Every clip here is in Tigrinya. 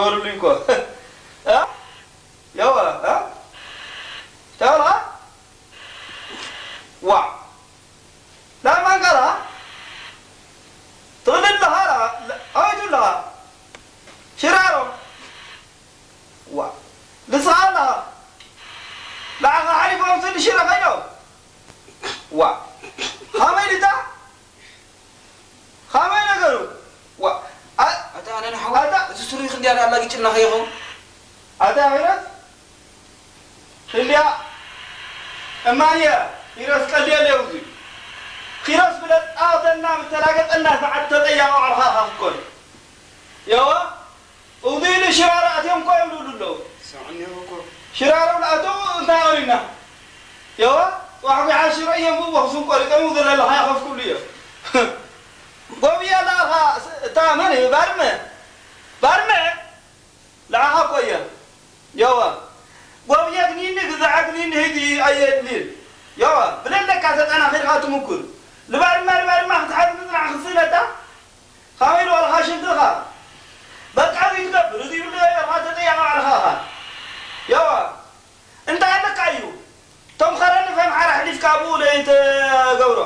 በሉልኝ እኮ። እ? የዋ፣ እ? ተራ? ዋ። ዳማን ቀራ? ትቕልድ ኣለኻ? ኣበይ ኣለኻ? ሽራሮ። ዋ። ንስኻ ኣለኻ? ንዓኻ ሓሊፎም ስኒ ሽረ ከይዶም? ዋ። ኸመይ ድታ? ኸመይ ነገሩ? ዋ። ኣ-፣ ኣታ ኣነ ንሓወይ፣ ኣታ፣ እቲ ስሩይ ክንድያ ኣላጊጭና ከይኸውን? ኣታ ኺሮስ፣ ክንድያ እማንየ፣ ኺሮስ ቀልዲ የለ እዩ። ኺሮስ ብለ ጣወተና ምተላገጠና ሰዓት ተጠያቂ ባዕልኻ ኢኻ ክትኮን። የዋ፣ እውዚ ኢሉ ሽራሮ ኣትዮም እኮ ይብሉ ኣለዉ። ሰምዕኒ እኮ። ሽራሮ ለኣተው እንታይ ኣቕሪብና? የዋ፣ ጽባሕ ጒሓ ሽሮ እዮም ብቦኽሱን ቆሪጦም ዘለለኻ ከፍ ክብሉ እዮም። ጎብየ ለኣኻ ስ-፣ እታ መን እዩ? ባርመ። ባርመ። ለኣኻ እኮ እየ። የዋ። ጎብየ ግኒኒ ግዛዐ ግኒኒ ህይዲ ኣየድልይን። የዋ። ብለለካ ተጠናኺርካ ትምኩር። ልባርማ ልባርማ ክትሓዝ ምጽናዕ ክስእነታ? ኻበይ ንበልኻ ሽንትኻ? በቃ እዚ ትገብር፣ እዚ ይብሉ እየ ኢልካ ተጠያቒ ባዕልኻ ኢኻ። የዋ፣ እንታይ ኣለካ እዩ? ቶም ኸረን ፈምሓር ኣሕሊፍካ ኣብኡ ለይትገብሮ።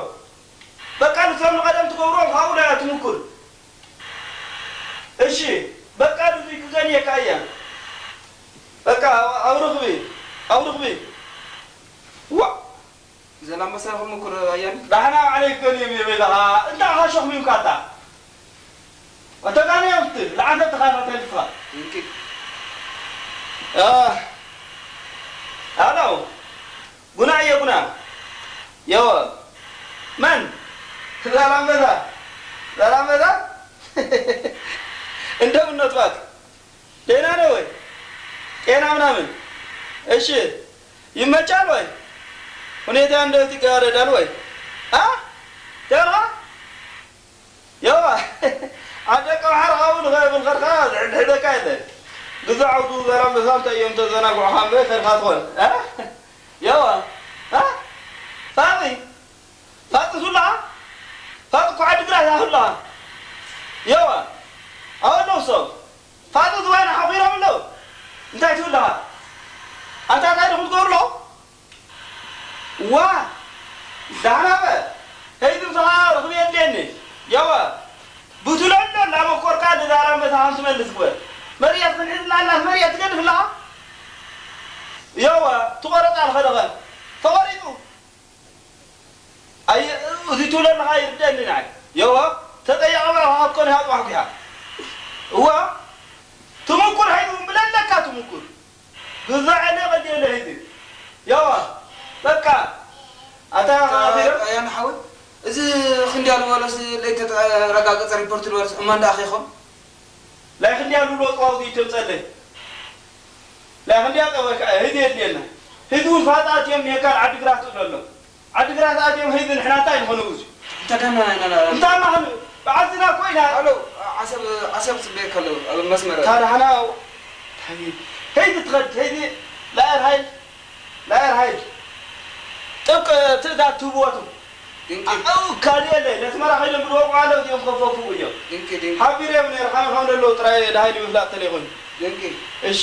በቃ ንሶም ንቐደም ትገብሮም ካብኡ ለያ ትምኩር። እሺ፣ በቃ እዚ ክገንየካ እየ። በቃ ኣብ ርኽቢ፣ ኣብ ርኽቢ። ዋ! ዘላንበሳ ይኹን ምኩር ኣያኒ። ዳሕና ባዕለይ ክገንዮም እየ በይዛኻ። እንታይ ኢኻ ሸኽሚምካ ኣታ? ኣተጋንዮም እቲ ለዓንተ ተኻታተልትኻ። እንኪ። እ፣ ሃሎ። ጉና እየ ጉና። የወ። መን? ዛላንበሳ። ዛላንበሳ? እንደምን ነጥባት? ደህና ነህ ወይ? ጤና ምናምን? እሺ፣ ይመቻል ወይ? ሁኔታ እንደት ይጋረዳል ወይ? አ? ደህና? የዋ፣ ዓደቀ ባሕሪ ካብኡ ንኸብል ኸድካ ዝሕድሕደካ የለን። ግዛዕ ውዱ ዘራም በሳልታ እዮም ተዘናግዑኻ እምበር ከድካ ትኾን። አ? የዋ፣ አ? ፋቂ፣ ፋቂ ሱላ፣ ፋቂ እኮ ዓዲ ግራት ኣሁላ። የዋ፣ ኣሁላ ውሰው። ፋጡጥ ዋና ሓኺሮም ኣለዉ። እንታይ ትብል ኣለኻ? ኣንታ እንታይ ድኹም ትገብሩ ኣለኹ? ዋ! ዳሕና በ! ከይዲ ምሳኻ ርኽቢ የድልየኒ። የወ! ብትሎ ኣሎ እንዳመኮርካ ንዛራ መታኻን ትመልስ ግበር። መርየት ክንሕዝና እናት መርየት ትገድፍ ኣለኻ? የወ! ትቖረጣ ኣለኸ ደኸ? ተቖሪጡ! ኣየ፣ እዚ ትብሎ ኣለኻ ይርደኣኒ ንዓይ። የዋ፣ ተጠያቒ ባዕልኻ ክትኮን ኢኻ ጽባሕ ጒሓ። እዋ፣ ትምኩር ሒዙ እምብለ ኣለካ ትምኩር። ግዛዕ የለ ቀዲ የለ ሒዙ። የዋ፣ በቃ። ኣታ ኣታ ኣኺረ ኣያና ሓወይ፣ እዚ ክንድያ ዝበሎስ ለይተረጋገጸ ሪፖርት ዝበሎስ እማን ደኣ ከይኾን? ላይክ እንዲያ ሉሎ ጸዋውቲ ይተምጸለይ። ላይክ እንዲያ ጸወካ ህዝቢ የድልየና። ህዝቢ እውን ፋጣት እዮም የካል ዓዲግራት ትብሎ ኣሎ። ዓዲግራት ኣትዮም ህዝቢ ንሕና እንታይ ንኾነ ውዙ? እንተ ደህና ኢና፣ ና-፣ ና-፣ እንታይ ማኽን ብዓዝና እኮ ኢና። ኣሎ፣ ዓሰብ፣ ዓሰብ ጽበየካ ኣሎ፣ ኣብ መስመር። ታዲያ ሓና፣ እንታይ፣ ህዝቢ ትኸድ፣ ህዝቢ ላየር ሃይል፣ ላየር ሃይል። ጥብቅ ትእዛዝ ትህብዎትም። ድንቂ። ኣው፣ ካልእ የለ። ነስመራ ከይዶም ብድሆ ቋሎ እዚኦም ከፈፉ እዮም። ድንቂ፣ ድንቂ። ሓቢሮም ነይርካ ከም ዘለዉ ጥራይ ደሃይ ንምፍላጥ ተለይኹን። ድንቂ። እሺ።